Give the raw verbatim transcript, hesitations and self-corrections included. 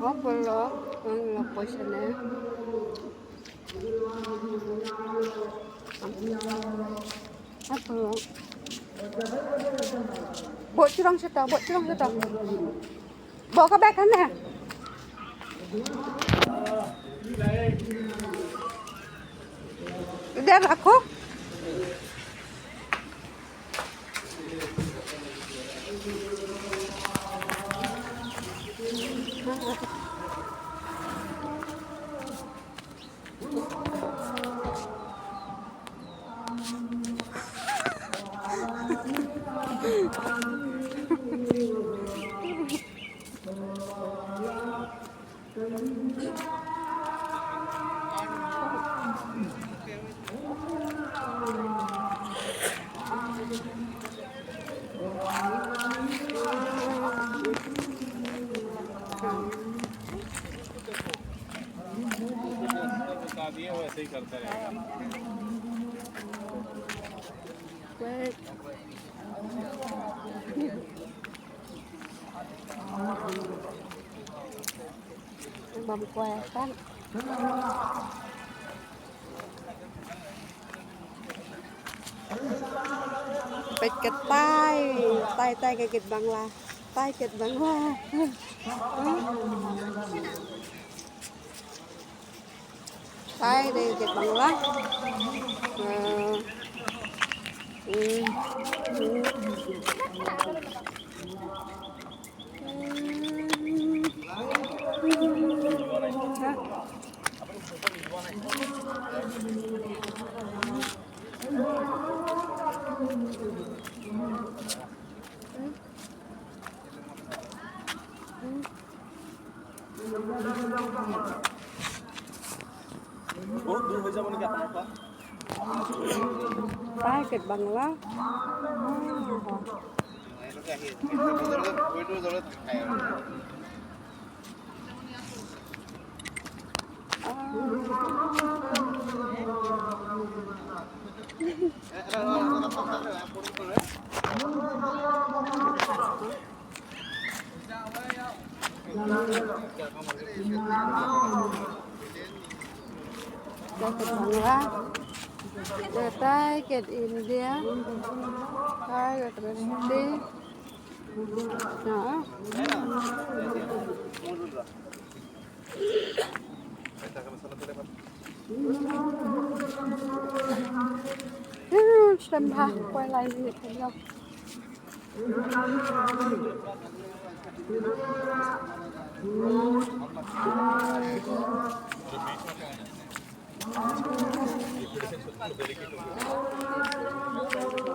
Apollo, ang lapos na. Apollo. Bot chulong sata, bot chulong sata. Bot ka bek kan na. Dia aku. बता दिए, वैसे ही करता रहेगा। Bam kwai kan. Peit ka tai, tai, tai ka gate Bangla. Tai gate Bangla. Tai dei gate Bangla. Eh, hmm, hmm. बहुत दूर हो जा, मैंने क्या पता। Tai gate Bangla. Bangla. Tai gate India. Tai gate Rusdi. Na. Hmm, sembah kuai lain ni.